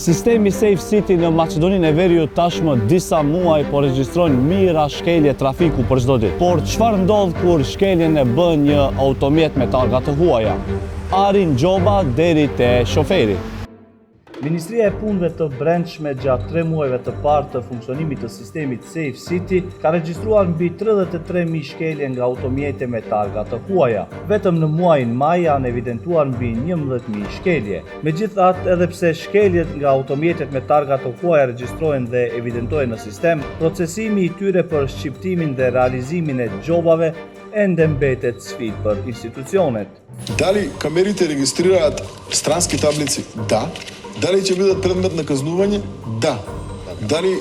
Sistemi Safe City në Maqedoninë e Veriut tashmë disa muaj po regjistron mijëra shkelje trafiku për çdo ditë. Por çfarë ndodh kur shkeljen e bën një automjet me targa të huaja? Arrin gjoba deri te shoferi. Ministria e Punëve të Brendshme gjatë tre muajve të parë të funksionimit të sistemit Safe City ka regjistruar mbi 33.000 shkelje nga automjete me targa të huaja. Vetëm në muajin maj janë evidentuar mbi 11.000 shkelje. Megjithatë, edhe pse shkeljet nga automjetet me targa të huaja regjistrohen dhe evidentohen në sistem, procesimi i tyre për shqiptimin dhe realizimin e gjobave ende mbetet sfidë për institucionet. Дали камерите регистрираат странски таблици? Да. Дали ќе бидат предмет на казнување? Да. Дали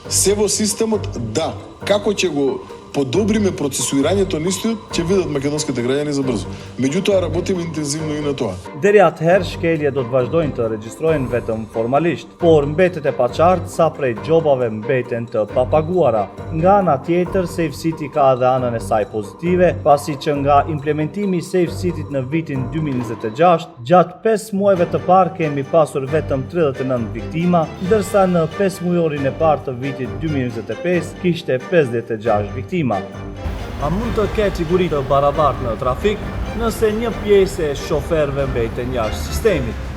се во системот? Да. Како ќе го подобриме процесуирањето на истиот, ќе видат македонските граѓани за брзо. Меѓутоа работиме интензивно и на тоа. Deri atëherë shkeljet do të vazhdojnë të regjistrohen vetëm formalisht, por mbetet e paqartë sa prej gjobave mbeten të papaguara. Nga ana tjetër, Safe City ka edhe anën e saj pozitive, pasi që nga implementimi i Safe City-t në vitin 2026, gjatë 5 muajve të parë kemi pasur vetëm 39 viktima, ndërsa në 5 mujorin e parë të vitit 2025 kishte 56 viktima. A mund të ketë siguri të barabartë në trafik nëse një pjesë e shoferëve mbeten jashtë sistemit?